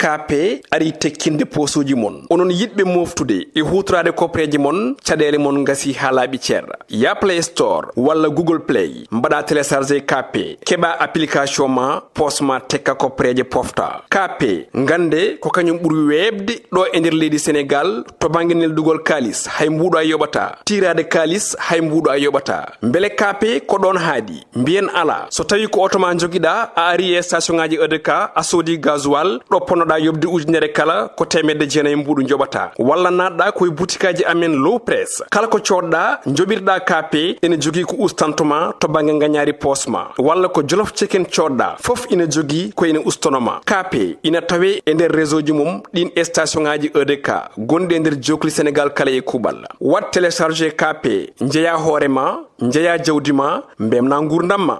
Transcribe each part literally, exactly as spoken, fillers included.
K P arii tekkinde poosuuji mon. Onon yiɗɓe mooftude e huutoraade kopreeje mon, caɗeele mon ngasii haa laaɓi cer. Yah Play Store walla Google Play, mbaɗaa télécharger K P, keɓaa application ma, poos ma tekka kopreeje pofta. K P, ngannde ko kañum ɓuri weeɓde ɗo e nder leydi Senegaal to bannge neldugol kaalis, hay mbuuɗo a yoɓataa. Tiiraade kaalis, hay mbuuɗo a yoɓataa. Mbele K P ko ɗoon haaɗi? Mbiyen alaa. So tawii ko oto ma njogiɗaa, a arii e station ŋaaji E D K, a soodii gasoil, ɗo ponnoɗaa yoɓde ujunere kala, ko teemedde jeenayi mbuuɗu njoɓataa. Walla naatɗaa ko e butikaaji amen Low Press. Kala ko coodɗaa, njoɓirɗaa K P, ene jogii ko ustanto ma to bannge ngañaari poos ma. Walla ko Jolof Chicken coodɗaa, fof ina jogii ko ene ustono ma. K P ina tawee e nder réseau ji mum ɗiin e station ŋaaji E D K gonɗi e nder jookli Senegaal kala e kuuɓal. Waɗ télécharger K P, njeyaa hoore ma, njeyaa jawdi ma, mbemnaa nguurndam ma.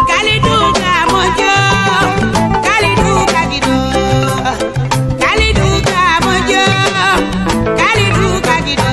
Kalidou ka moƴƴo, Kalidou ka giɗo, Kalidou ka moƴƴo, Kalidou ka giɗo.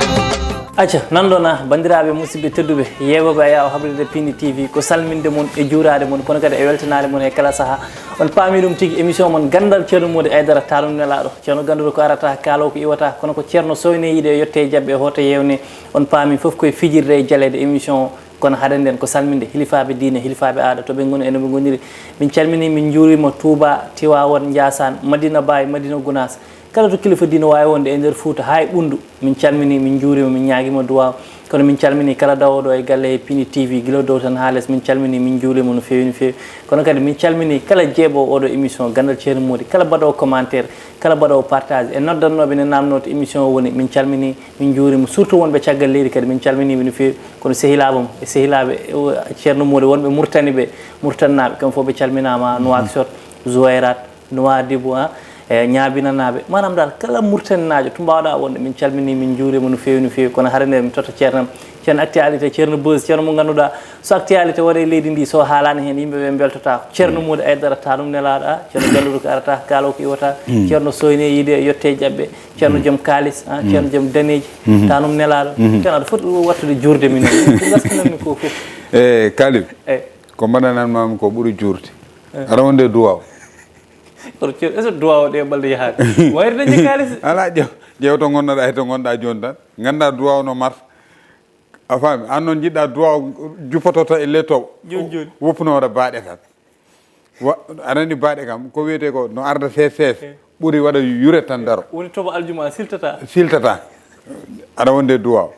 Acca, nanɗon, banndiraaɓe, musidɓe tedduɓe, yeewɓe e yawo habride Pindi T V, ko salminde mon e juuraade mon, kono kadi e weltanaade mon e kala sahaa. On paami ɗum tigi, émission mon Ganndal Ceerno Moodi Aydara, taanum nelaaɗo. Ceerno Ganduru ko arata, kaalo ko iwata, kono ko Ceerno Soyne yiɗe yotte e jaɓɓe e hoto yewne. On paami fof koye fijirde e jaleede émission o. Kono haɗen nden ko salminde hilifaaɓe diine, hilifaaɓe aada, to ɓe ngoni e no ɓe ngoniri. Min calminii, min njuuriima Tuuba, Tiwaawan, Njaasaan, Madina Baay, Madina Gunaas. Kala to kilifa diine waawi wonde e nder Fuuta, haa e Ɓunndu, min calminii, min njuuriima, min ñaagiima duwaaw. Kono min calminii kala dawooɗo e galle he Pindi T V, gila dow tan haa les, min calminii, min njuuriima no feewi, no feewi. Kono kadi min calminii kala jeeɓoowo oɗo émission, Ganndal Ceerno Moodi, kala mbaɗoowo commentaire, kala mbaɗoowo partage, e noddannooɓe ne naamnoo to émission o woni, min calminii, min njuuriima, surtout wonɓe caggal leydi kadi, min calminii ɓe no feewi. Kono sehilaaɓe am, e sehilaaɓe, e, o, Ceerno Moodi, wonɓe Murtani ɓe, Murtannaaɓe, kamɓe fof ɓe calminaama, Nouakchott, Zouairat, Nouadhibou, ha, e Ñaabinanaaɓe. Maanaam daal, kala Murtaninaajo to mbaawɗaa wonde, min calminii, min njuuriima no feewi, no feewi. Kono hare nde, mi totta Ceerno am, Ceerno Actualité, Ceerno Buzz, Ceerno mo ngannduɗaa, so actualité waɗe e leydi ndi, so haalaani heen, yimɓe ɓe mbeltotaako. Ceerno Moodi Aydara, taanum nelaaɗo, a, Ceerno Galluru ko arata, kaalo ko iwata, Ceerno Soyne yiɗe yotte e jaɓɓe, Ceerno joom kaalis, a, Ceerno joom daneeji, taanum nelaaɗo. Ceerno, aɗa foti ɗum wattude juurde min. Ko ngaskunanmi ko fof. E Kalidou, e ko mbaɗananmaami ko ɓuri juurde. Aɗa wonde duwaaw. Kono Ceerno, est-ce que duwaaw ɗe balɗe yahaani? Wayri dañde kaalis. Alaa, ƴeew, ƴeew to ngonnoɗaa, e to ngonɗaa jooni tan. Nganndaa duwaaw no marta. A faami? Aan noon njiɗɗaa duwaaw juppototo e ley toɓo. Jooni, jooni. Woppuno waɗa baaɗe tan. Wa-, aɗa anndi baaɗe kam, ko wiyetee ko no arda sees sees, ɓuri waɗa yure tan daro. Woni toɓo aljuma siltata. Siltata. Aɗa wonde duwaaw.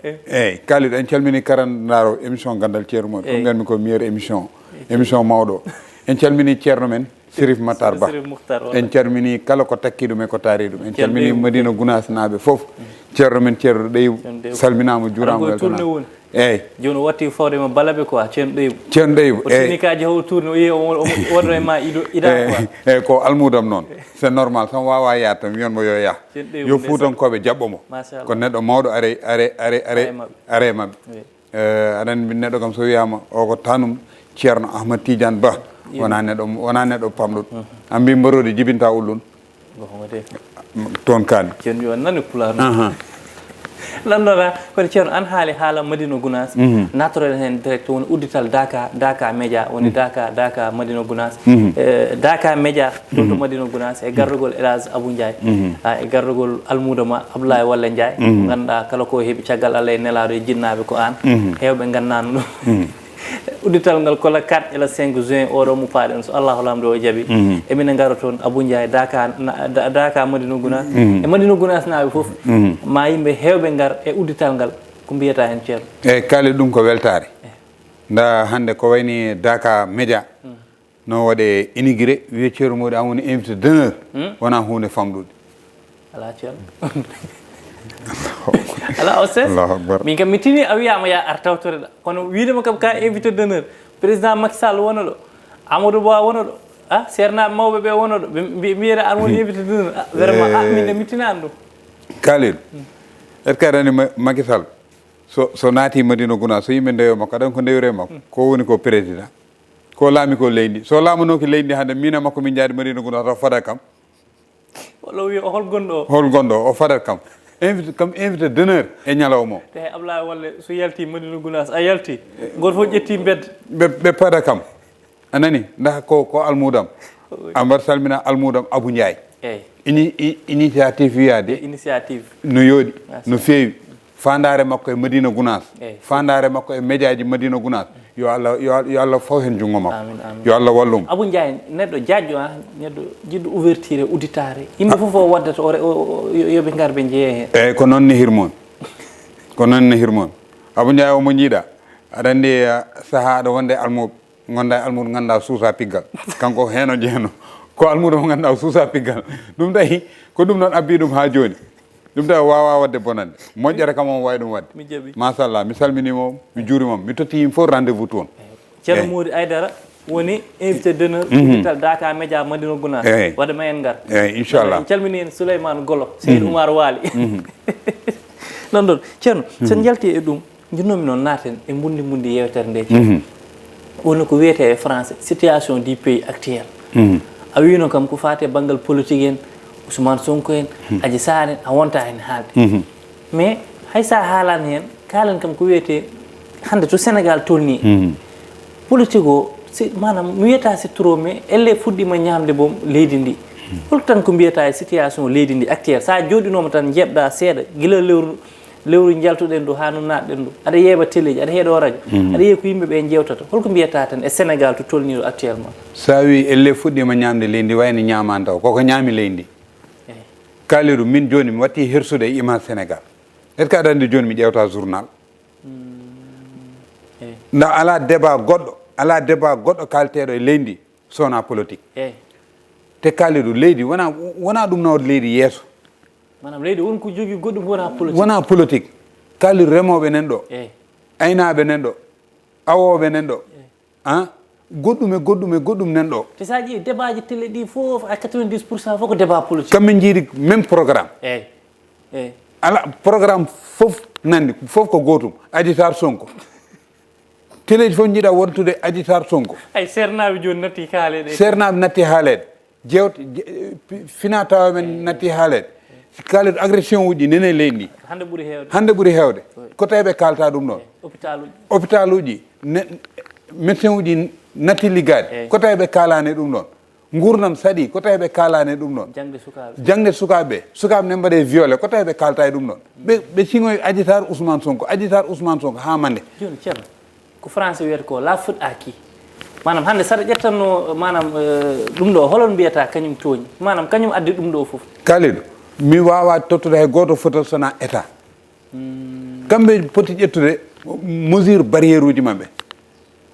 Eyi, Kalidou, en calminii karandaaro émission Ganndal Ceerno Moodi. Ko mbiyatmi ko meilleure émission. Émission mawɗo. En calminii ceerno men, Serif Matar Ba. Serif Muhtar, walla. En calminii kala ko takki ɗum e ko taari ɗum. En calminii Madina Gunaas naaɓe fof. Ceerno men Ceerno Ɗeyibu. Ceerno Ɗeyibu. Salminaama, juuraama, weltanaama. Eyi. Jooni o watti fawde ma balaɓe quoi, Ceerno Ɗeyibu. Ceerno Ɗeyibu, eyi. O tinni ka jahowo tourné, o yiyi o, o, o waɗno e ma ido, ida quoi. Eyi, ko almuudam noon. C'est normal, so mi waawaa yaade tan, mi wiyan mo yo yah. Ceerno Ɗeyibu, yo ndeysaan. Fuutankooɓe jaɓɓo mo. Machallah. Ko neɗɗo mawɗo are, are, are, are, are maɓɓe. Are maɓɓe. Oui. Eh, aɗa anndi neɗɗo kam so wiyaama o ko tanum Ceerno Ahmad Tidiane Ba, wonaa neɗɗo, wonaa neɗɗo pamɗuɗo. An mbi mbaroodi jibinta ullun. Toon kaani. Ceerno yo nani pulaar. Aha. Nanndora, kono Ceerno, an haali haala Madina Gunaas, nattoroɗen heen direct, woni uddital Daka, Daka Média, woni Daka, Daka Madina Gunaas. Eh, Daka Média, ɗum to Madina Gunaas, e garrugol El Hadj Abou Ndiaye, ah, e garrugol almuudo ma Abdoulaye Walle Ndiaye, mo ngannduɗaa kala ko heɓi caggal Allah e nelaaɗo e jinnaaɓe ko aan. Heewɓe nganndaano ɗum. Uddital ngal ko le quatre et le cinq juin oɗo mo paaɗen, so Allahu Laamɗo o jaɓi. Emine ngara toon, Abou Ndiaye, Daka, na-, Da-, Daka Madina Gunaas. E Madina Gunaas naaɓe fof, ma yimɓe heewɓe ngar e uddital ngal, ko mbiyata heen, Ceerno? Eyi, Kalidou, ɗum ko weltaare. Nda hannde ko wayni Daka Média. No waɗe inauguré, wiye Ceerno Moodi, an woni invité d'honneur. Wonaa huunde famɗude. Alaa, Ceerno. Alaa, o ses. Allahu Akbar. Min kam mi tini a wiyaama ya ar tawtoreɗa. Kono wiide mo kam ka invité d'honneur. Président Macky Sall wona ɗo. Amadou Ba wona ɗo. Ah, seernaaɓe mawɓe ɓe wona ɗo. Ɓe mbi-, mbiyata an woni invité d'honneur. Ah, vraiment, ah, min de mi tinaani ɗum. Kalidou, est-ce que aɗa anndi Ma-, Macky Sall? So, so naati Madina Gunaas, so yimɓe ndewi makko, aɗa anndi ko ndewire makko? Ko woni ko président. Ko laami ko leydi. So laamanooki leydi ndi hannde, min e makko min njaadi Madina Gunaas, o fadat kam. Walla o wiya, o hol gonɗo o? Hol gonɗo o? O fadat kam. Invité, kam invité d'honneur e ñalawma o. Te hay Ablaye Walle, so yalti Madina Gunaas, a yalti. Gooto fof ƴetti mbedda. Ɓe, ɓe pada kam. A nani? Ndax ko, ko almuudam. Ambar salmina almudam Abu Ndiaye. Eyyi. Ini, i- initiative wiyaade Initiative. No yooɗi, no feewi. Faandaare makko e Madina Gunaas, faandaare makko e médiaji Madina Gunaas, yo Allah, yo, yo Allah faw heen junngo makko. Amin, amin. Yo Allah wallu mo. Abu Ndiaye, neɗɗo jaajjo, ah, neɗɗo jiɗɗo ouverture e udditaare. Yimɓe fof o waddata, o re- o- o- yo- yoɓe ngar ɓe njeeye heen. Eyyi, ko noon nehir moon. Ko noon nehir moon. Abu Ndiaye, omo jiiɗa. Aɗa anndi, ah, sahaa aɗa wonde almuuɓe. Gonda e almuudo, ngannda suusa piggal. Kanko heen o jeeno. Ko almuudo mo ngannda o suusa piggal. Ɗum tawi ko ɗum noon abbi ɗum haa jooni. Ɗum tawi o waawaa waɗde bonannde. Moƴƴere kam omo waawi ɗum waɗde. Mi jaɓi. Machallah, mi salminiima mo, mi juuriima mo. Mi totti yimɓe fof rendez-vous toon. Ceerno Moodi Aydara woni invité d'honneur Digital Daaka Média Madina Gunaas. Eyi. Waɗa ma en ngar. Eyi, inchallah. En calmini en Souleymane Golo, Seydi Oumar Waali. Non ɗon. Ceerno, so en njalti e ɗum, njinnoomi noon naaten e mbundi mbundi yeewtere nde. Woni ko wiyetee e français situation du pays actuel. A wiino kam ko faati e banngal politique en, Ousmane Sonko en, Adji Sarr en, a wonta heen haalde. Mais hay so a haalaani heen, kaalen kam ko wiyetee hannde to Sénégal tolnii. Politique o, si, maanaam mi wiyataa c'est trop, mais elle fuɗɗiima ñaamde boom leydi ndi. Hol tan ko mbiyataa e situation leydi ndi actuel? So a jooɗinooma tan njeeɓɗaa seeɗa, gila lewru lewru njaltuɗen ɗo haa no naatɗen ɗo, aɗa yeeɓa teleeji, aɗa heɗo radio, aɗa yiya ko yimɓe ɓe njeewtata. Holko mbiyataa tan e Sénégal to tolnii ɗo actuellement? So a wii elle fuɗɗiima ñaamde leydi ndi, wayno ñaamaani taw koko ñaami leydi ndi. Kalidou, min jooni mi watti hersude e image Sénégal. Est ce que aɗa anndi jooni mi ƴeewta journal? Nda alaa débat goɗɗo, alaa débat goɗɗo kaalteeɗo e leydi ndi so wonaa politique. Te Kalidou, leydi wonaa, wonaa ɗum nawata leydi yeeso. Maanaam leydi won ko jogii goɗɗum ko wonaa politique. Wonaa politique. Kalidou, remooɓe nan ɗo, aynaaɓe nan ɗo, awooɓe nan ɗo, ah, goɗɗum e goɗɗum e goɗɗum nan ɗo. Te so a ƴeewi débâtji télé ɗi fof à quatre-vingt-dix pour cent fof ko débat politique. Kam min njiidi même programme. Eyi. Eyi. Alaa programme fof nanndi, fof ko gootum, Adji Sarr, Sonko. Teleeji fof njiɗa wontude Adji Sarr, Sonko. Ay, seernaaɓe jooni natti haaleede. Seernaaɓe natti haaleede. Jeewte, finaatawaaɓe men natti haaleede. Kalidou, agression uji nene leydi ndi. Hannde ɓuri heewde. Hannde ɓuri heewde. Ko tawi ɓe kaalta ɗum ɗoon? Hôpital uji. Hôpital uji, médecin uji natti liggaade. Ko tawi ɓe kaalaani ɗum ɗoon? Nguurndam saɗi, ko tawi ɓe kaalaani ɗum ɗoon? Jaŋde sukaaɓe. Jaŋde sukaaɓe ɓe. Sukaaɓe ne mbaɗe violé, ko tawi ɓe kaalta e ɗum ɗoon? Ɓe, ɓe siŋoyi Adji Sarr, Ousmane Sonko, Adji Sarr, Ousmane Sonko, haa mande. Jooni, Ceerno, ko français wiyata ko la faute à qui? Maanaam, hannde, so aɗa ƴettanno, maanaam, eh, ɗum ɗo, holon mbiyata kañum tooñi? Maanaam, kañum addi ɗum ɗo fof. Kalidou, mi waawaa tottude hay gooto fotal so wonaa État. Kamɓe poti ƴettude mesure barrière uji maɓɓe.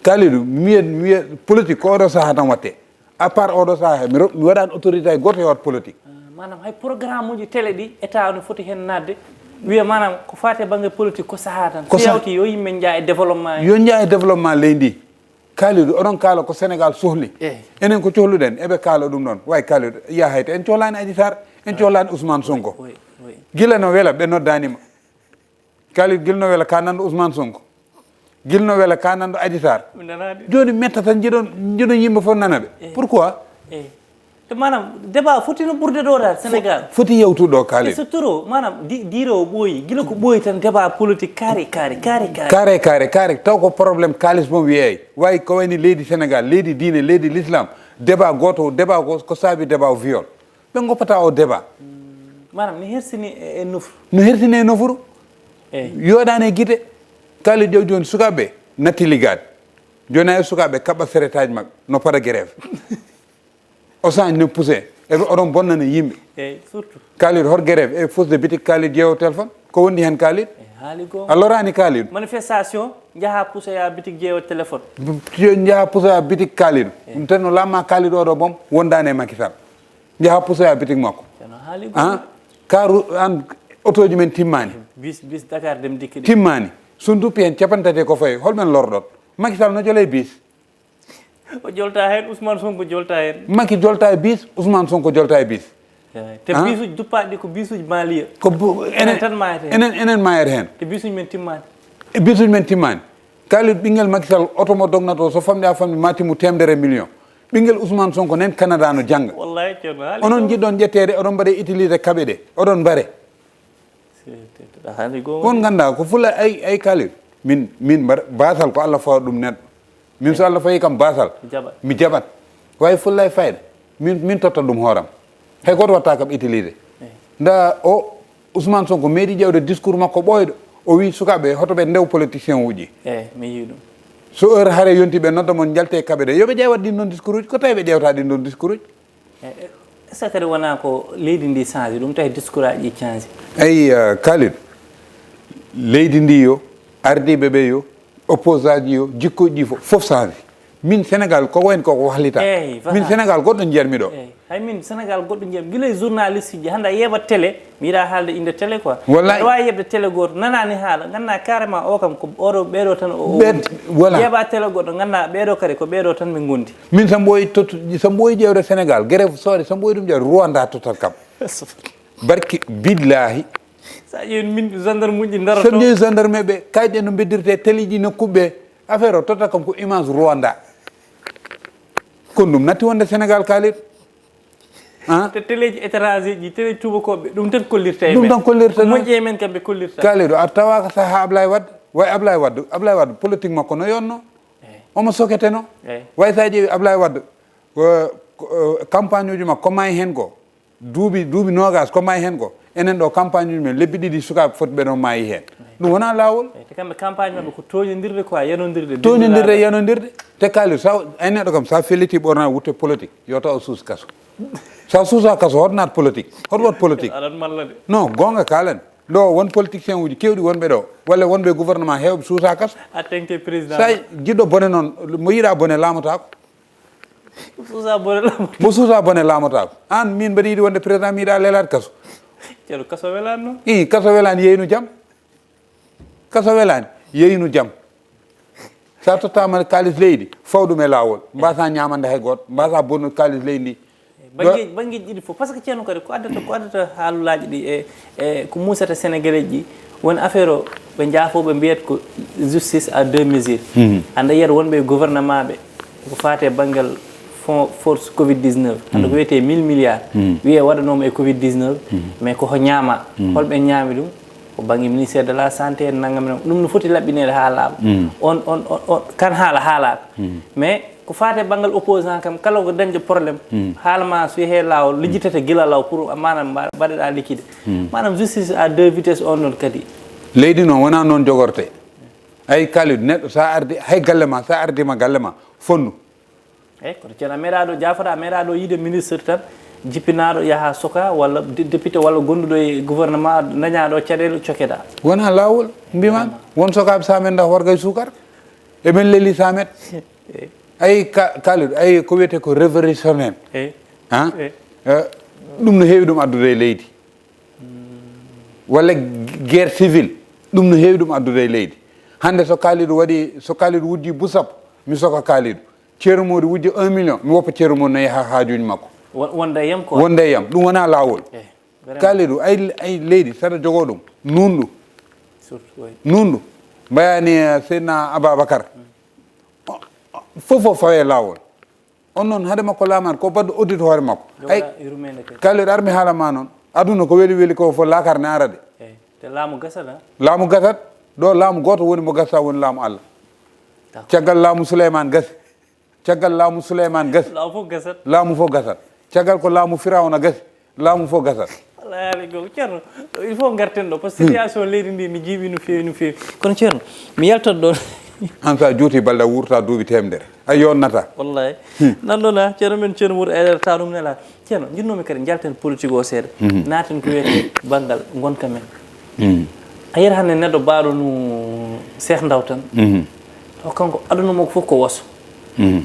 Kalidou, mi wiya, mi wiya politique ko oɗo sahaa tan waɗte. À part oɗo sahaa, mi ro- mi waɗaani autorité hay gooto hewat politique. Ah, maanaam hay programme uji télé ɗi état no foti heen naatde, wiya maanaam ko faati e bannge politique ko sahaa tan. Ko So saha- yawti yo yimɓe njaa e développement he. Yo njaa e développement leydi ndi. Kalidou, oɗon kaala ko Sénégal sohli. Eyi. Enen ko cohluɗen, eɓe kaala ɗum ɗoon. Way Kalidou, yahayta en cohlaani Adji Sarr, en cohlaani Ousmane Sonko. Oui, oui. Gila no wela ɓe noddaani ma. Kalidou, gila no wela ka nanɗo Ousmane Sonko. Gila no wela ka nanɗo Adji Sarr. Mi nanaani. Jooni metta tan njiɗon, njiɗon yimɓe fof nana ɓe. Pourquoi? Eyi. Te maanaam débat foti no ɓurde ɗo dal Sénégal. Foti yewtude ɗo Kalidou. So toro maanaam di- diire o ɓooyi. Gila ko ɓooyi tan débat politique carré, carré, carré, carré. Carré, carré, carré. Taw ko problème kaalis mo wiyey. Way ko wayni leydi Sénégal, leydi diine, leydi l'islam. Débat gooto, débat ko, ko saabi débat o viol. Ɓe ngoppata o débat. Maanaam ne hersini e, e nofru. No hersini e nofru. Eyi. Yooɗaani e gite. Kalidou, ƴeew jooni sukaaɓe ɓe natti liggaade. Jooni hay sukaaɓe kaɓɓa seretaaji maɓɓe no pada grève. O sañ no poussé. E oɗon bonnana yimɓe. Eyi, surtout. Kalidou, hol grève? E pousse de bitik Kalidou, ƴeew téléphone. Ko wondi heen Kalidou? Eyi, haali goonga. A loraani Kalidou? Manifestation, njaha pusoya bitik ƴeewa téléphone. Njaha pusoya bitik Kalidou. Ɗum tan no laamma Kalidou oɗo boom wondaani e Macky Sall. Njaha pusoya bitik makko. Ceerno haali goonga. An, karu, an, otooji men timmaani. Bis, bis Dakar Dem Dikk ɗi. Timmaani. So duppi heen capanɗe tati ko fawi, hol men lorɗon? Macky Sall no jole e bis. O jolta heen, Ousmane Sonko jolta heen. Macky jolta e bis, Ousmane Sonko jolta e bis. Eey. Te Ah. bisuuji duppaaɗi ɗi ko bisuuji Maliya. Ko bu- Enen enen tan maayata heen. Enen enen maayata heen. Te bisuuji men timmaani. E bisuuji men timmaani. Kalidou, ɓinngel Macky Sall, oto mo dognata o, so famɗi haa famɗi, ma timmu teemedere million. Ɓinngel Ousmane Sonko nan Canada no jannga. Wallahi, Ceerno, haali Onon ko- njiɗɗon ƴetteede, oɗon mbaɗe utilisé kaɓe ɗe, oɗon mbare. Won ngannda ko fulla ay ay Kalidou. Min min mbaɗa baasal ko Allah fawata ɗum neɗɗo. Min so Allah fawi kam baasal. Mi jaɓat. Mi jaɓat. Wawi fulla e fayda. Min, min totta ɗum hooram. Hay gooto watta kam utilisé. Nda o Ousmane Sonko meeɗi ƴeewde discours makko ɓooyɗo. O wi sukaaɓe hoto ɓe ndew politicien uji. Eyi, mi yii ɗum. So heure hare yonti ɓe nodda mon njalte e kaɓe de. Yo ɓe ƴeewat ɗin ɗon discours uji. Ko tawi ɓe ƴeewta ɗin ɗon discours uji? Eyi, est-ce que kadi wonaa ko leydi ndi change ɗum tawi discours aji ɗi change? Eyi, eh, Khalid, leydi ndi yo, ardiiɓe ɓe yo, opposant ji yo, jikkuuji ɗi fof, fof change. Min Sénégal ko wayen koko wahlita. Eyi, voilà. Min Sénégal goɗɗo njiyatmi ɗo. Eyi, hay min Sénégal goɗɗo njiyam. Gila e journaliste ji, hannde a yeeɓat télé, mi yiɗaa haalde innde télé quoi. Wallahi. Aɗa waawi yeeɓde télé gooto, nanaani haala, nganndaa carrément o kam ko oɗo, ɓeeɗo tan o, o Ɓeet-, wondi. Voilà. Yeeɓaa télé goɗɗo, nganndaa ɓeeɗo kadi ko ɓeeɗo tan ɓe ngondi. Min so mboyi tot-, so mboyi ƴeewde Sénégal, grève, sorry, so mboyi ɗum ƴeewde Rwanda total kam. Barki billahi. Sa ƴeewi min gendarme uji daro So to. Ƴeewi gendarme ɓe, kayɗe no beddirte télé ji nokku ɓe. Affaire o totta kam ko image Rwanda. Kono ɗum natti wonde Sénégal kaalit. Ah? Te téléji étranger ji, télé tubakoɓe, ɗum tan kollirta e Ɗum men. Tan kollirta Ko non. Moƴƴi e men kam ɓe kollirta. Kaalidou, a tawaaka saha Ablaye Wade. Way Ablaye Wade, Ablaye Wade, politique makko no yonno. Eyi. Omo soketeno. Eyi. Way sa ƴeewi Ablaye Wade, ko, ko, campagne uji makko, ko maayi hen ko. Duuɓi, duuɓi noogas, ko maayi hen ko. Enen ɗo, campagne uji men, lebbi ɗiɗi sukaaɓe fotɓe ɗo maayi hen. Ɗum wonaa laawol. Eyi, te kamɓe campagne maɓɓe ko tooñondirde quoi, yanondirde, Tooñondirde, denndiraade. Yanondirde. Te Kaalidou, sa, ay neɗɗo kam, sa felliti ɓorna wutte politique, yo taw suus kaso. Sa suusa kaso, hoto naat politique. Hoto wat politique. Aɗan malla de. Non, goonga kaalen. Ɗo won politicien uji keewɗi wonɓe ɗo, walla wonɓe gouvernement heewɓe suusa kaso. A tengte président. Sa jiɗɗo bone noon, mo yiɗa bone laamotaako. Suusa bone laamotaako. Mo suusa bone laamotaako. An, min mbeɗa yiɗi wonde président, mi yiɗa lelaade kaso. Ceerno, kaso welaani noon. I, kaso welaani, yeynu jam. Kaso welaani, yeynu jam. Sa tottaama kaalis leydi, faw ɗum e laawol. Mbasa ñaamande hay gooto, mbasa bonnude kaalis leydi ndi. Banngeeji, banngeeji ɗiɗi fof, par ce que ceerno kadi ko addata, ko addata haalulaaji ɗi e, e ko muusata Sénégalais ji, woni affaire o, ɓe njaafo ɓe mbiyata ko justice à deux mesures. Mhm. Hannde yiyata wonɓe e gouvernement ɓe, ko faati e banngal fond force covid dix-neuf. Hannde ko Mhm. wiyetee mille milliards. Mhm. Wiyee waɗanooma e covid dix-neuf, Mhm. mais ko ho ñaama, Mhm. holɓe ñaami ɗum? Ko bannge ministère de la santé en, nanngam en, ɗum no foti laɓɓineede haa laaɓa. Mm. On, on, on, on, kan haala haalaaka. Mm. Mais ko faati e banngal opposant kam, kala ko dañde problème, Mm. haala ma so yehee laawol, lijjitete gila law pour maanaam mba-, mbaɗeɗaa liquide. Mm. Maanaam justice à deux vitesses on ɗon kadi. Leydi noon wonaa noon jogortee. Ay Kaalidou, neɗɗo sa ardi, hay galle ma, sa ardiima galle ma, fonndu. Eyi, kono ceerno, a meeɗaa ɗo, jaafoɗaa, a meeɗaa ɗo yiide ministre tan, jippinaaɗo yaha soka, walla dé-, député, walla gonduɗo e gouvernement, dañaa ɗo caɗeele, cokeɗaa. Wonaa laawol, mbiman, Wonaa. Won sokaaɓe samet nda warga e suukar. Eɓen leli samet. Eyi. Ayi, Ka-, Kaalidou, ayi, ko wiyetee ko révolutionnaire. Eyi. Han? Eyi. Eh, ɗum no heewi ɗum addude e leydi. Walla guerre civile, ɗum no heewi ɗum addude e leydi. Hannde so Kaalidou waɗi, so Kaalidou wujji bu sappo, mi soka Kaalidou. Ceerno Mody wujja un million, mi woppa Ceerno Mody no yaha haajuuji makko. Won-, wonda e yam quoi. Wonda e yam, ɗum wonaa laawol. Eh, vraiment. Kaalidou, ay, ay leydi, saɗa jogoo ɗum, nuunɗu. Surtout, oui. Nuunɗu. Mbayani, eh, Seydina Ababacar. Mm. O, o, fof o fawe laawol. On noon, hade makko laamaade, ko baɗɗo audit hoore makko. Yo Ay, waɗa yurmeende kadi. Kaalidou, ar mi haala ma noon. Aduna ko weli weli ko fof, laakar ne ara de. Eyi, te laamu gasat, ha? Laamu gasat, ɗo laamu gooto woni mo gasata woni laamu Allah. D'accord. Caggal laamu Suleymaan gasi. Caggal laamu Suleymaan gasi. Laamu fof gasat. Laamu fof gasat. Caggal ko laamu Firawna gasi. Laamu fof gasat. Wallahi haali goonga. Ceerno, il faut ngarten ɗo, par ce que Hmm. situation leydi ndi ne jiiɓi no feewi, no feewi. Kono Ceerno, mi yaltat ɗon. An sa juuti balɗe a wuurta duuɓi teemedere. A yonnata. Wallahi. Hmm. Nan ɗon, a, Ceerno men Ceerno Mody Aidara, taanum nela. Ceerno, njiɗnoomi kadi njalten politique o seeɗa. Mhm. Naaten ko wiyetee banngal ngonka men. Mhm. A yiyat hannde neɗɗo baaɗo no Cheikh Ndaw tan. Mhm. Taw kanko aduna makko fof ko waso. Mhm.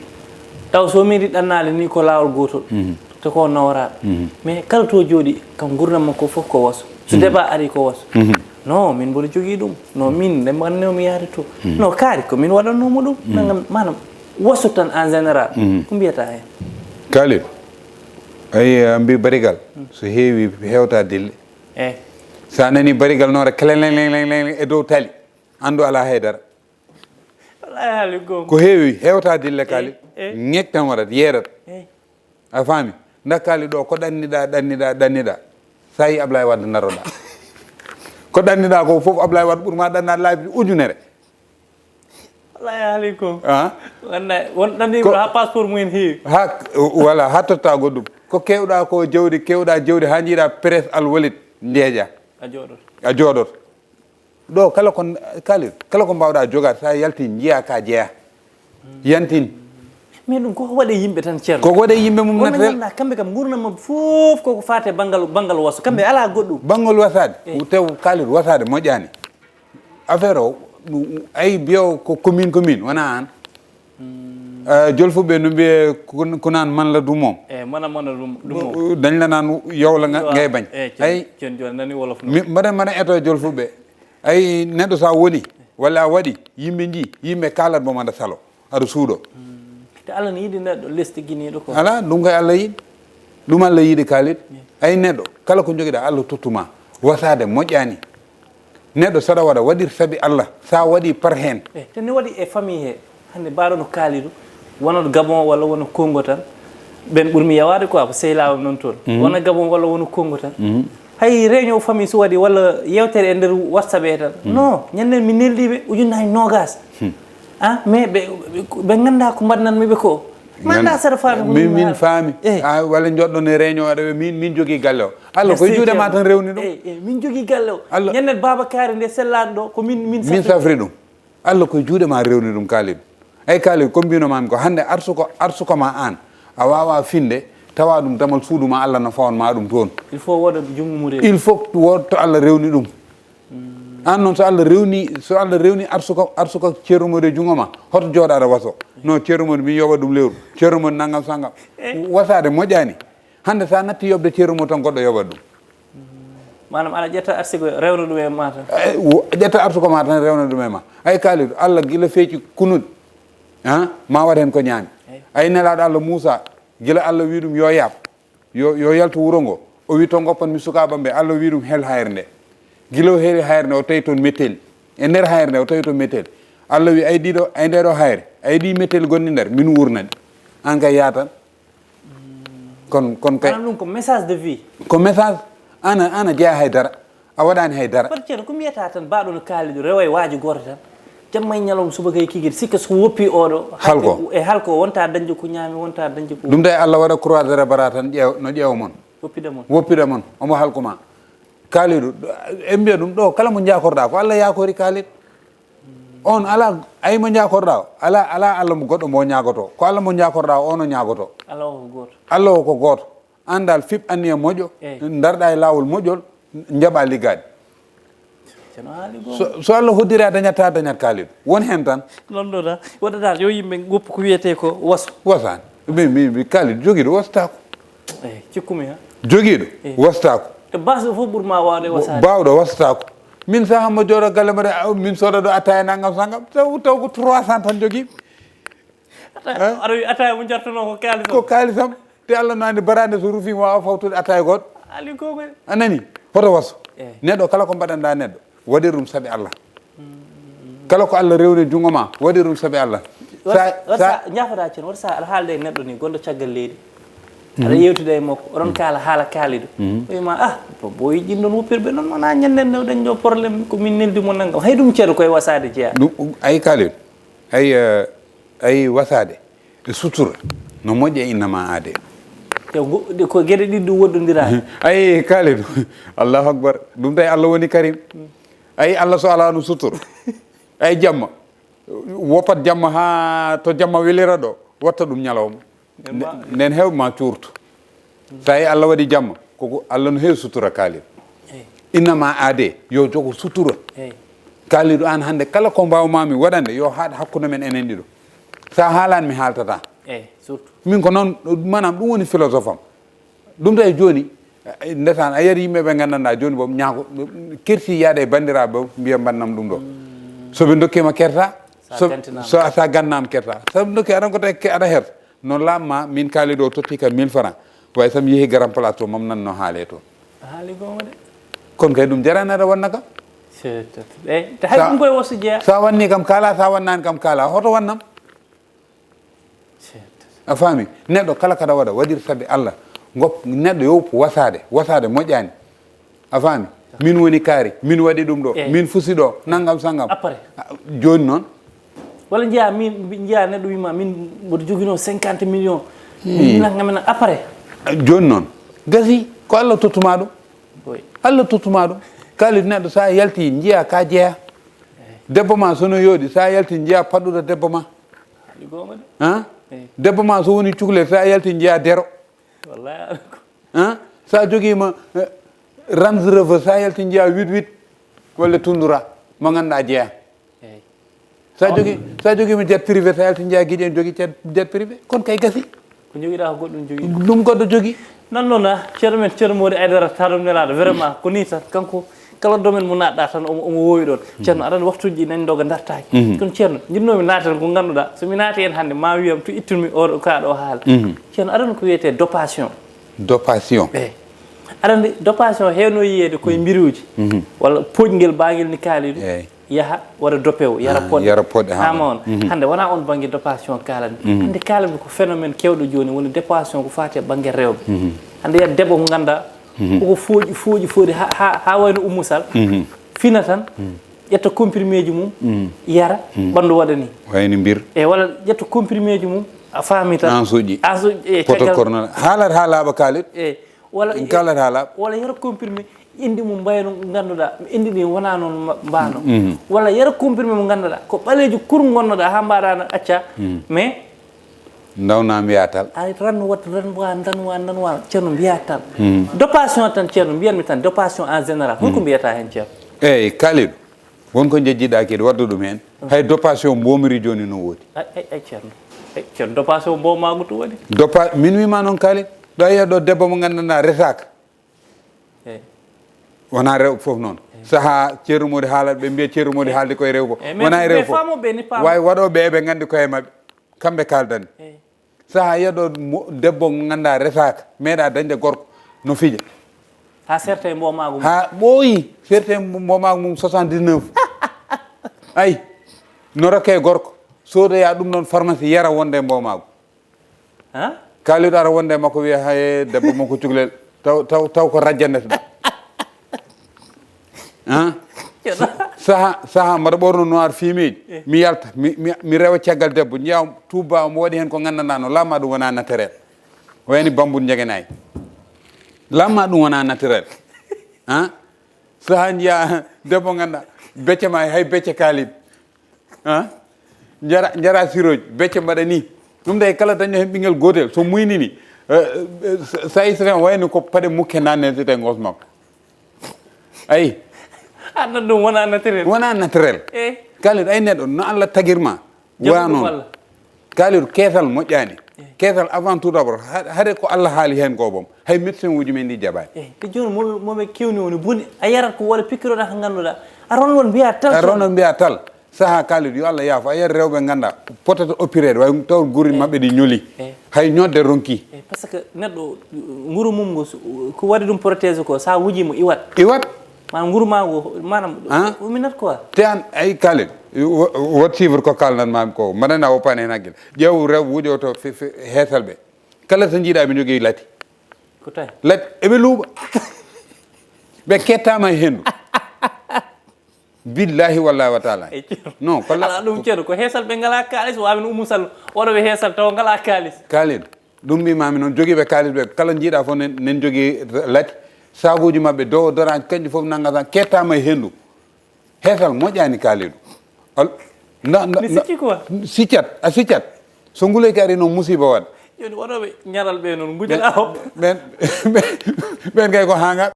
Taw so meeɗi ɗannaade ni ko laawol gootol. Mhm. Te ko nawraaɗo. Mhm. Mais kala to jooɗi, kam nguurndam makko fof ko waso. So Mhm. débat ari ko waso. Mhm. Non, min mboɗo jogii ɗum. Non, min nde mbannomi yahde to. Mhm. Non, kaari ko min waɗannoomo ɗum. Mhm. Nanngam, maanaam, waso tan en général. Mhm. Ko mbiyata heen? Kaalidou, ayi, a mbi barigal, Mhm. so heewi, heewta dille. Eh. So a nani barigal noon rek, kelelelelelele e dow tali, anndu alaa haydara. Wallahi haali goonga. Ko heewi, heewta dille, Kaalidou. Eh, eh. Ŋek tan waɗat, yeerat. Eh. A faami? Nda Kaalidou ɗo, ko ɗanniɗa, ɗanniɗa, ɗanniɗa. Sa yi Ablaye Wade ndaroɗa. Ko ɗanniɗa ko fof, Ablaye Wade ɓurma ɗannaade laabi ujunere. Wallahi haali ko. Ah. Wonda won ɗanniiɗo ha passeport mumen heewi. Ha, voilà, ha totta goɗɗum. Ko kewɗa ko jawdi, kewɗa jawdi ha jiiɗa presse Al Walid ndeeƴa. A jooɗoto. A jooɗoto. Ɗo kala ko, Kalidou, kala ko mbawɗa jogaade, sa yalti jiiya ka jeeya. Yantin. Mais ɗum koko waɗe yimɓe tan, Ceerno. Koko waɗe yimɓe mum naturel. Kamɓe kam gurdam maɓɓe fof koko faate banngal banngal waso, kamɓe ala goɗɗum. Banngal wasaade. Tew Kalidou, wasaade moƴƴani. Affaire o, ay biyo ko commune commune wona an. Jolfuɓe no mbiye, kunan man la dumo. E mana mana ɗum ɗum. Dañ la naan yow la ngay bañ. Ay. Joni joni nani wolof no. Mbaɗa mbaɗa eto jolfuɓe. Ay, neɗɗo sa woni walla a waɗi, yimɓe ji, yimɓe kalat mo manda salo, aɗa suuɗo. Te Allah ne yiɗi neɗɗo lesti giniɗo ko. Ala ɗum koye Allah yiɗi. Ɗum Allah yiɗi, Kalidou. Ay, neɗɗo kala ko jogiɗa Allah tottuma, wasade moƴƴani. Neɗɗo saɗa waɗa, waɗir sabi Allah. Sa waɗi par hen. E te ne waɗi e famille he, hande mbaɗo no Kalidou, wona Gabon walla wona Congo tan. Ɓen ɓurmi yawade quoi, ko sehilaɓam non toon. Wona Gabon walla wona Congo tan. Hay réunion famille so waɗi walla yewtere e nder WhatsApp he tan. Non, ñanden mi neldiɓe ujunnaji nogas. Ah, mais ɓe ɓe ganda ko mbaɗnanmi ɓe ko. Manda saɗa faami. Min min faami. Walla joɗɗon e réunion aɗa ɓe min min jogui galle o. Allah koye juuɗe ma tan rewni ɗum. Min jogui galle o. Ñanden Baba Kari nde sellaɗo ɗo ko min min safri ɗum. Allah koye juuɗe ma rewni ɗum, Kalidou. Ay, Kalidou, ko mbino mami ko hande arsuko arsuko ma an a wawa finde tawa ɗum damal suudu ma, Allah no fawan ma ɗum toon. Il faut woda jungo mum rewni. Il faut wodto Allah rewni ɗum. An noon so Allah rewni so Allah rewni arsuka arsuka ceerno modi e jungo ma, hoto jooɗo aɗa waso. No ceerno modi min yoɓa ɗum lewru, ceerno modi nangam sangam. Wasade moƴƴani. Hande sa natti yoɓde ceerno modi tan goɗɗo yoɓat ɗum. Manam aɗa ƴetta arsuka rewna ɗum e ma tan. Ƴetta arsuka ma tan rewna ɗum e ma. Ay, Kalidou, Allah gila feeci kunuɗ, ma waɗ hen ko ñaami. Ay, nelaɗo Allah Moussa, gila Allah wi ɗum yo yaab, yo yo yaltu wuro ngo, o wi to goppan mi sukaaɓam ɓe. Allah wi ɗum hel hayre nde. Gila o heli hayre nde, o tawi toon metteli. E nder hayre nde o tawi toon metteli. Allah wi ay ɗiɗo, ay nde ɗo hayre, ay ɗi metteli gonɗi nder, min wurna ɗi. An kay yaa tan. Kon kon kay. Maanaam ɗum ko message de vie. Ko message. Ana ana jeya haydara. A waɗani haydara. Kono ceerno, ko mbiyata tan baɗo no Kalidou rewa e waaji goto tan. Jamma e ñalawma subaka e kikiɗe sikka so woppi oɗo. Halko. E halko wonta dañde ko ñaami, wonta dañde ko. Ɗum tawi Allah waɗa croisere bara tan ƴeew no ƴeewa mon. Woppida mon. Woppida mon, omo halkuma. Kalidou, en mbiya ɗum ɗo kala mo jakorɗa ko Allah yakori Kalidou. On ala ay mo jakorɗa o, ala ala Allah mo goɗɗo mo ñagoto. Ko Allah mo jakorɗa o, ono ñagoto. Allah o ko goto. Allah o ko goto. An dal fiɓ anniya moƴƴo, darɗa e lawol moƴƴol, jaɓa liggade. So, so Allah hoddiri a dañatta a dañat Kalidou. Won hen tan. Lolloɗa. Waɗata yo yimɓe goppu ko wiyete ko waso. Wasani. Min min mi Kalidou jogiɗo wasatako. Eyi, cikkumi ha. Jogiɗo wasatako. To base o fof ɓurma wawde wasade. Bawɗo wasatako. Min saha mo jooɗo galle mbaɗa min soda ɗo atta e nangam sangam. Taw taw ko trois cents tan jogui. Aɗa wi atta mo jartuno ko kalis. Ko kalisam. Te Allah no andi barande so rufi mo wawa fawtude atta e goɗɗo. Ali gogo. A nani? Hoto waso. Neɗɗo kala ko mbaɗanɗa neɗɗo waɗir ɗum saabi Allah. Kala ko Allah rewni jungo ma waɗir ɗum saabi Allah. Sa sa jafata cen wata sa aɗa haalde e neɗɗo ni gonɗo caggal leydi. Aɗa yewtida e makko oɗon kaala haala kaaliɗo. Wima ah boyi ɗin ɗon woppirɓe noon wona ñanden newɗen ɗo problème ko min neldi mo nanngam hay ɗum ceeɗa koye wasade jeeya. Ɗum ay kaaliɗo ay ay wasade. E sutura no moƴƴa innama aade. Ko geɗe ɗiɗi ɗum woɗɗondira. Ayi Kalidou. Allahu akbar. Ɗum tawi Allah woni karim. Ayi Allah so alano sutura. Ayi jamma woppat jamma ha to jamma welira ɗo watta ɗum ñalawma. Nden heew ma cuurto. Tawi Allah waɗi jamma koko Allah no heewi sutura Kalidou. Innama aade yo jogo sutura. Kalidou an hande kala ko mbawmami waɗande yo haaɗ hakkude men enen ɗiɗo. Sa haalani mi haaltata. Eyi surtout. Min ko noon manam ɗum woni philosophe am. Ɗum tawi joni ndesan a yiyat yimɓe ɓe gandanɗa joni boom ñaago kersi yaade e bandiraɓe mbiya mbannam ɗum ɗo. Soɓe dokkima kersa. Sa gannama kersa soɓe dokki aɗan ko tawi aɗa hersa. Noon laamma min kaali ɗo totti kam mille francs. Way sam yeehi garan place to mam nanno haale toon. Haali goonga de. Kono kay ɗum jarani aɗa wanna kam. Te hay ɗum koye wasu jeeya. Sa wanni kam kaala sa wannani kam kaala hoto wannam. A faami neɗɗo kala kaɗa waɗa waɗir sabi Allah. Gop neɗɗo yo wasaade wasaade moƴƴani. A faami min woni kaari min waɗi ɗum ɗo min fusi ɗo nanngam sanngam. Jooni noon Walla njiyaa min, mbi- njiyaa neɗɗo wiima min mboɗo joginoo cinquante millions. Min nangam en après. Jooni noon, gasi ko Allah tottumaa ɗum. Oui. Allah tottumaa ɗum. Kaalis neɗɗo, so a yalti, njiyaa ka jeyaa. Debbo ma so no yooɗi, so a yalti, njiyaa paɗɗuɗo debbo ma. Ɗi goonga de. Han? Eyi. Debbo ma so woni cukalel, so a yalti, njiyaa dero. Wallahi, ala ko. Han? So a jogiima, eh, Range Rover, so a yalti, njiyaa wit wit walla tundura mo ngannduɗaa jeyaa. Eyi. So a jogi, so a jogiima jet privé, so a yalti, njiyaa giɗi en jogii jet, jet privé. Kon kay gasi. Ko jogiɗaa ko goɗɗum jogii. Ɗum goɗɗo jogii. Noon noon, ah, ceerno men, ceerno Mody Aidara, taɗum nelaaɗo. Vraiment, ko nii tan. Kanko, kala domaine mo naatɗaa tan, omo, omo woowi ɗoon. Ceerno, aɗa anndi waktuuji ɗi nani ndoga dartaaki. Mhm. Kono ceerno, njiɗnoomi naaten ko ngannduɗaa, so mi naati heen hannde, ma wiyam to ittunmi o ɗo, kaa ɗo haala. Mhm. Ceerno, aɗa anndi ko wiyetee dopation? Dopation. Eyi. Aɗa anndi, dopation heewno yiyeede koye mbiruuji. Mhm. Walla poƴngel baangel ni kaaliɗo. Eyi. Yaha waɗa dopewo, yara Ah, poɗɗe. Yara poɗɗe, Haa haa. Ma on. Mhm. Hannde wonaa on bannge dopation kaalanmi. Mhm. Hannde kaalanmi ko phénomène keewɗo jooni woni dopation ko faati e bannge rewɓe. Mhm. Hannde yiyat debbo mo ngannduɗaa Mhm. koko fooƴi, fooƴi, fooƴi haa, haa, haa wayno Oumou Sall. Mhm. Fina tan, Mhm. ƴetta compriméji mum, Mhm. yara, Mhm. ɓanndu waɗa ni. Wayno mbir. E walla ƴetta compriméji mum, a faami tan. Ansuuji. Ansuuji, e Poto caggal corona. Haalat haa laaɓa kaalit. E walla En kaalat haa laaɓa. Walla yara comprimé, inndi mum mbayno ngannduɗaa, inndi ɗin wonaa noon ma- mbaano. Mhm. Walla yara comprimé mo ngannduɗaa, ko ɓaleejo kur ngonnoɗaa haa mbaɗaano acca. Mhm. Mais Ndawna mbiyaa tal. Ay, ran wat, ran wa, ndan wa, ndan wa, ceerno mbiyaa tal. Mhm. Dopation tan, ceerno, mbiyanmi tan, dopation en général. Holko Mhm. mbiyata heen, ceerno? Eyi, Kalidou, won ko njejjiɗaa kadi, waddu ɗum heen. Hay dopation mboomiri jooni no woodi. Ay, ay, ay, ceerno. Ay, ceerno, dopation mboomaagu to woni? Dopa-, min wiima noon, Kalidou. Ɗo yiya ɗo debbo mo ngannduɗaa retaaka. Eyi. Wonaa rewɓe fof noon. Eyi. Sahaa Ceerno Mody haalat, ɓe mbiya Ceerno Mody haaldi koye rewɓe fof. Eyi, mais, wonaa e rewɓe mais fof. Faamooɓe ni paama. Waawi waɗooɓe eɓe nganndi koye maɓɓe. Kamɓe kaaldani. Eyi. Sahaa yiya ɗo mo-, debbo mo ngannduɗaa retaaka, meeɗaa dañde gorko, no fija. Haa serte e mboomaagu mum. Haa ɓooyi, serte e mbo-, mboomaagu mum soixante-dix-neuf. Ayi, no rokke gorko, soodoya ɗum noon pharmacie, yara wonde e mboomaagu. Han? Kalidou ara wonde e makko wiya, "Haye, debbo makko cukalel." Taw, taw, taw ko rajjanete ɗum. Han? Ceerno. Sa-, saha, saha mbaɗa ɓorno noir fumé ji. Eh. Mi yalta, mi, mi, mi rewa caggal debbo. Njiya tuba mo waɗi heen ko nganndanɗaa no lamma ɗum wona naturel. Wayni bambun njegenayi. Lamma ɗum wona naturel. Han? Saha njiya debbo ngannduɗaa becce ma hay becce Kalidou. Han? Njara, njara siroji, becce mbaɗa ni. Ɗum de kala dañɗo heen ɓinngel gootel, so muynini, eh, eh, sa, sa, sa wayno ko paɗe mukke nanne te ngos makko. Ayi. Adna ɗum wona naturel. Wona naturel. Eh. Kalidou, ay neɗɗo, no Allah tagir ma. Jam wa ɗum noon. Allah. Kalidou, keesal moƴƴaani. Eh. Keesal avant tout d'abord, ha-, hade ko Allah haali heen ko boom. Hay médecin uji men ɗi jaɓaani. Eh, te jooni mo, mo ɓe kewni woni boni, a yarat ko wala pikiroɗa ko ngannduɗaa. A ron won mbiya tal. A ron won mbiya tal. Saha Kalidou, yo Allah yaafo, a yiyat rewɓe ngannduɗaa potata opéreede, way taw guri maɓɓe ɗi ñoli. Eh. Hay ñodde ronki. Eh, parce que neɗɗo, nguru mum ngo, so, ko waɗi ɗum protégé ko, sa wuji mo iwat. Iwat. Ma nguru ma ngo, maanaam, Ah? Uminat quoi. Te aan, ay Kalidou, wo-, wot suivre ko kalnan maami ko, mbaɗana o paane heen hakkille. Ƴeew rewɓe wujo to fe-, fe-, heesal ɓe. Kala so njiiɗaa ɓe njogii lati. Ko tawi? Lati, eɓe luuɓa. Ɓe kettaama e henndu. Billahi wallahi wa taala. Eyi, ceerno. Non, ko la- Alaa ɗum, ceerno, ko heesal ɓe ngalaa kaalis, o amin Umu Sall, oɗo ɓe heesal taw ngalaa kaalis. Kalidou, ɗum mbimami noon, jogiiɓe kaalis ɓe, kala njiiɗaa fof nen, nen jogii lati, sakuuji maɓɓe, do, doraji, kanƴi fof nannga tan, kettaama e henndu. Heesal moƴƴaani Kalidou. Al-, na, na, Mi na, sikki quoi. Siccat, a siccat. So nguleyki ari noon musiba waɗa. Jooni waɗooɓe ñaral ɓe noon, ngujana hop. Ɓen, ɓen, ɓen kay ko hanga,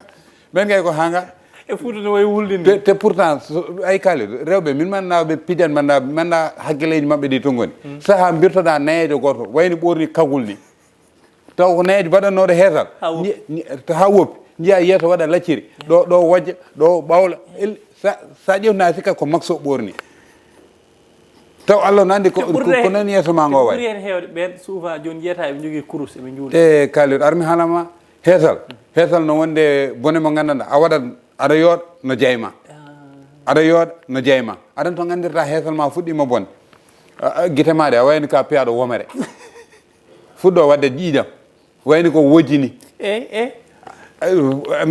ɓen kay ko hanga. E Fuuta no wayi wuldinde. Te, te pourtant, so, ay Kalidou, rewɓe, min mannda ɓe pijan, mannda, mannda hakkileeji maɓɓe ɗi to ngoni. Hmm. Saha mbirtoɗaa nayeejo gooto, wayni ɓorni kagul ni. Taw ko nayeejo baɗannooɗo heesal. Ha woppi. Nji-, nji-, to ha woppi. Njiya yeeso waɗa lacciri. Ɗo, ɗo wojja, ɗo ɓawla. El-, sa, sa ƴeewna sikka ko makso ɓorni. Taw Allah no anndi ko, ko, ko nani yeeso ma ngo wayi. Ɓuri heen heewde ɓeen souvent jooni njiyata eɓe njogii kurus eɓe njuula. E Kalidou, ar mi haalama heesal. Heesal no wonde bone mo nganndanɗaa. A waɗat, aɗa yooɗa no jeyma. Ah. Aɗa yooɗa no jeyma. Aɗa anndi to nganndirta heesal ma fuɗɗiima bonde. A, a, gite ma ɗe, a wayni ka piyaaɗo womere. Fuɗɗo waɗde ƴiiƴam. Wayni ko wojji ni. Eyi, eyi.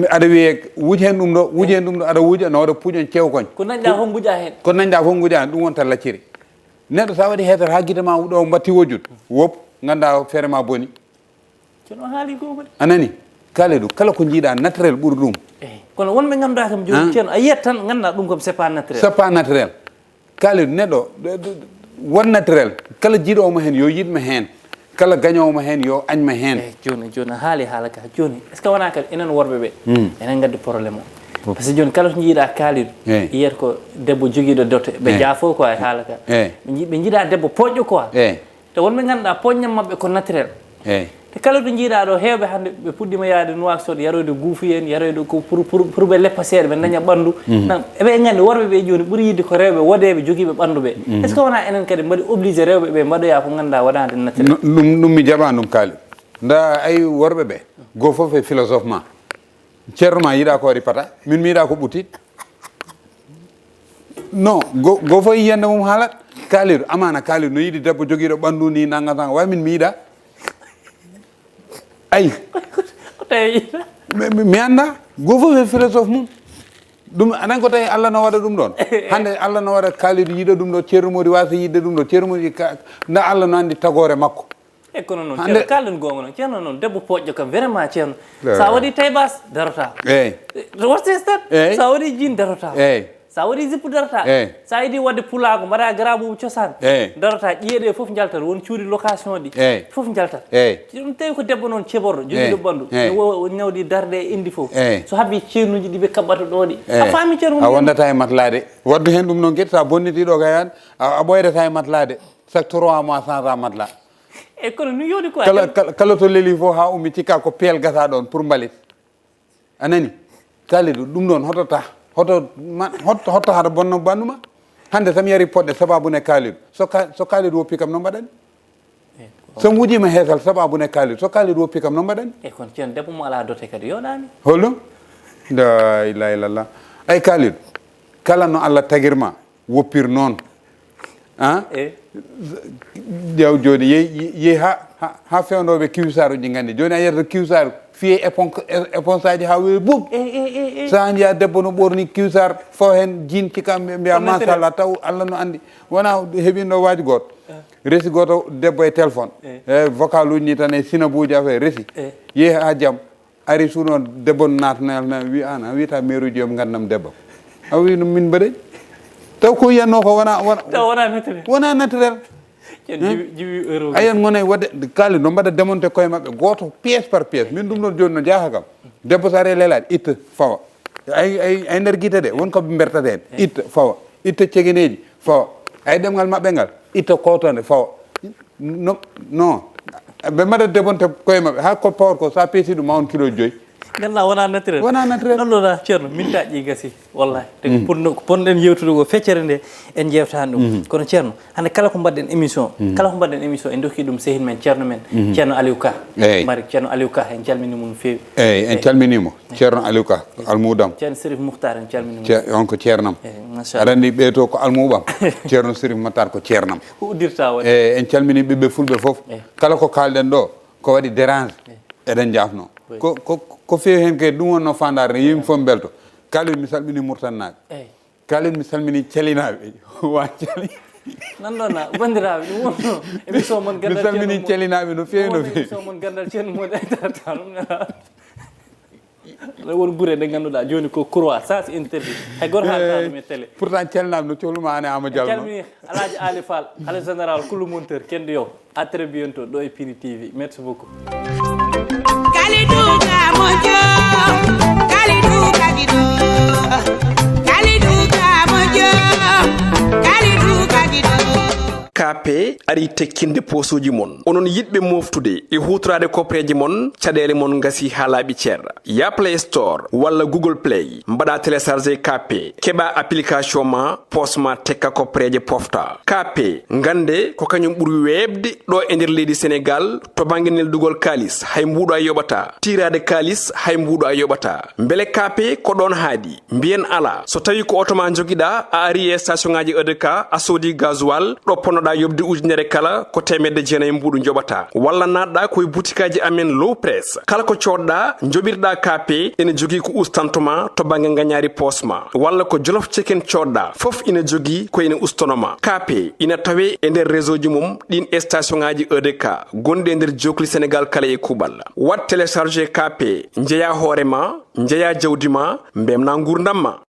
Aɗa wiye, wuj heen ɗum ɗo, wuj heen ɗum ɗo, aɗa wuja, no waɗa puuƴon cewkoñ. Ko nanɗa fof nguja heen. Ko nanɗa fof nguja heen, ɗum wonta lacciri. Neɗɗo sa waɗi heetere ha gite ma ɗo mbatti wojjude, wop, ganda feere ma boni. Jooni o haali goonga de. A nani? Kalidou, kala ko jiiɗa naturel ɓuri ɗum. Eyi. Kono wonɓe ngannduɗaa kam jooni, ah, ceerno, a yiyat tan ngannduɗaa ɗum kam c'est pas naturel. C'est pas naturel. Kalidou, neɗɗo, d-, d-, won naturel. Kala jiiɗoowo mo heen, yo yiɗ mo heen. Kala gañoowo mo heen, yo añ mo heen. Eyi, jooni, jooni a haali haala ka. Jooni, est-ce que wonaa kadi enen worɓe ɓe, hmm, enen ngaddi problème o? Fof. Parce que jooni kala to jiiɗa Kalidou, eyi, yiyat ko debbo jogiiɗo dote. Ɓe, eyi, jaafo ko e haala ka. Eyi. Ɓe ji-, ɓe jiiɗa debbo poƴƴo quoi. Eyi. Te wonɓe ngannduɗaa poññam maɓɓe ko naturel. Eyi. Te kala to jiiɗaa ɗo, heewɓe hannde ɓe puɗɗiima yahde Nouakchott, yaroyde guufuyen, yaroyde ko pour, pour, pour ɓe leppa seeɗa, ɓe daña ɓanndu. Mhm. Nan, eɓe nganndi worɓe ɓe jooni ɓuri yiɗde ko rewɓe wodeeɓe jogiiɓe ɓanndu ɓe. Mhm. Est-ce que wonaa enen kadi mbaɗi obligé rewɓe ɓe mbaɗoya ko ngannduɗaa wonaa nde naturel? No, ɗum, ɗum mi jaɓaani ɗum, Kaali. Nda ay worɓe ɓe, goo fof e philosophe ma. Ceerno ma yiɗa ko waɗi pata, min mi yiɗa ko ɓutit. Non, go, go fof yiyande mum haalat. Kaalidu, amaana Kaalidu no yiɗi debbo jogiiɗo ɓanndu ni nanga nanga. Way min mi yiɗa. Ay. Ko tawi yiɗa? Mi, mi, mi annda. Go fof e philosophe mum. Ɗum anan ko tawi Allah no waɗa ɗum ɗon. Hannde Allah no waɗa Kaalidu yiɗa ɗum ɗo, Ceerno Modi wasa yiɗde ɗum ɗo, Ceerno Modi ka, nda Allah no anndi tagoore makko. E kono noon, hannde ceerno, kaalen goonga noon, ceerno noon, debbo poƴƴo kam, vraiment ceerno. Eey. Sa waɗi taybas, darata. Eey. What's that? Eey. Sa waɗi jean, darata. Eey. Sa waɗi zippu, darata. Eey. Sa yiɗi waɗde pulaagu, mbaɗa grand boubou cosaan. Eey. Darata, ƴiye ɗe fof njaltat, won cuuɗi location ɗi. Eey. Fof njaltat. Eey. Ɗum tawi ko debbo noon ceɓorɗo, jogiiɗo, eey, ɓanndu. Eey. Ne wo-, wo-, ñawdi darde e indi fof. Eey. So habbi ceenuuji ɗi ɓe kaɓɓata ɗo ɗi. Eey. A faami ceerno? A wondata e matlaade. Waɗdu heen ɗum noon kadi, sa bonniti ɗo kay an, a, a ɓoydata e matlaade. Chaque trois mois, changea matelas. E kono no yoni quoi. Kala, kala, kala to leli fof ha ummi cikka ko peel gasa ɗon pour mbalit. A nani? Kaalidu, ɗum ɗon hoto ta, hoto ma, hoto, hoto haɗa bonno bannuma. Hannde tan mi yari poɗɗe sababu ne Kaalidu. So ka, so Kaalidu woppi kam no mbaɗani? E, so mi wujima heesal sababu ne Kaalidu. So Kaalidu woppi kam no mbaɗani? E kono ceerno debbo mo ala dote kadi yoɗani. Holɗum? La ilaha illallah. Ay Kaalidu, kala no Allah tagirma, woppir noon. Ah? Eh? Ƴeew jooni, yehi, yehi ha, ha, ha fewnooɓe kiwsaaruji nganndi. Jooni a yiyata kiwsaaru, fiyee épon-, é-, éponge aji ha weewi bum. Eh, eh, eh, eh. So a njiya debbo no ɓorni kiwsaar, fawa heen jean cika, mbi-, mbiya, ko naturel, machallah, taw Allah no anndi. Wona heɓino waji gooto. Eh. Resi gooto debbo e téléphone. Eh. E vocal uji ni tan e sinabuuji affaire resi. Eh. Yehi ha jam. Ari suuno debbo naatnal na wi an, a wiyata meeruji yo ɓe ngandam debbo. A wi ɗum min mbaɗay. Taw ko yiyanno ko wona, wona, taw wona naturel. Wona naturel. Ken, hein? Jiwi, jiwi euro. Ayen ngone wadde kaali no mbaɗa démonter koye maɓɓe. Gooto pièce par pièce. Min ɗum ɗon jooni no jaaha kam. Debbo so ari e lelaade, itta, fawa. Ay, ay, ay nder gite ɗe, won ko ɓe mbertata heen. Itta, fawa. Itta cegeneeji, fawa. Ay ɗemngal maɓɓe ngal, itta kowtone, fawa. No, no. Ɓe mbaɗa débonter koye maɓɓe. Haa ko pawor ko, so a peesi ɗum, ma won kilo joyi. Ngannduɗaa wonaa naturel. Wonaa naturel. Nannoɗaa, ceerno, mintaaji ɗi gasi. Wallahi. Te ko, mm, ponno-, ko ponɗen yewtude ko feccere nde, en njeewtaani ɗum. Mhm. Kono ceerno, hannde kala ko mbaɗɗen émission, mhm, kala ko mbaɗɗen émission, en ndokki ɗum sehil men, ceerno men, mhm, ceerno Aliou Ka. Eey. Mari ceerno Aliou Ka, en calmini mo no feewi. Eey, en, eey, calmini mo. Ceerno Aliou Ka, almuudam. Ceerno Serif Muhtar, en calmini mo. Ce-, on ko ceernam. Eey, machallah. Aɗa anndi ɓee to ko almuuɓam. Ceerno Serif Muhtar ko ceernam. Ko uddirta waɗi. Eey, en calmini ɓiɓɓe fulɓe fof. Eey. Kala ko kaalɗen ɗo, ko waɗi dérange. Eey. Eɗen njaafno. Oui. Ko, ko, ko feewi heen kay, ɗum wonno faandaare, yimɓe fof mbelto. Kaalid, mi salmini Murtannaaɓe. Eey. Kaalid, mi salmini Calinaaɓe. Wa Cali. Nan ɗon na, banndiraaɓe, ɗum wonno émission mon. Mi Gandal salmini Ceerno Mo-, Calinaaɓe no feewi, no feewi. Émission mon Gandal Ceerno Modi Aydara Tall. Aɗa won gure ɗe ngannduɗaa jooni ko croix, sens interdit. Hay gooto haalataano mi télé. Pourtant, calminaaɓe no cohluma ane Ama Diallo. En calmini Alaaji Ali Fall, Khalife Général Kulu Monteur, Kendu Yow. À très bientôt, ɗo e Piri T V. Merci beaucoup. Kalidou ka moƴƴo, Kalidou ka giɗo. Kalidou ka moƴƴo, Kalidou ka giɗo. K P ari tekkinde posuuji mon. Onon yiɗɓe moftude e huutoraade koppereeje mon, caɗeele mon ngasi haa laaɓi cer. Ya Play Store walla Google Play, mbaɗa télécharger K P, keɓa application ma, pos ma tekka koppereeje pofta. K P, ngannde ko kañum ɓuri weeɓde ɗo e nder leydi Senegaal to bannge neldugol kaalis, hay mbuuɗo a yoɓataa. Tiiraade kaalis, hay mbuuɗo a yoɓataa. Mbele K P ko ɗoon haaɗi? Mbiyen alaa. So tawii ko oto ma njogiɗaa, a ari e station ŋaaji E D K, a soodi gasoil, ɗo ponnoɗaa yoɓde ujunere kala, ko teemedde jeenayi mbuuɗu njoɓataa. Walla naatɗaa ko e butikaaji amen Low Press. Kala ko coodɗaa, njoɓirɗaa K P ina jogii ko ustanto ma to bannge ngañaari poos ma, walla ko Jolof Chicken coodɗa, fof ina jogii ko ina ustono ma. K P ina tawee e nder réseau ji mum ɗiin station ŋaaji E D K gonɗi e nder jookli Sénégal kala e kuuɓal. Waɗ télécharger K P, njeyaa hoore ma, njeyaa jawdi ma, mbeltinaa nguurndam ma.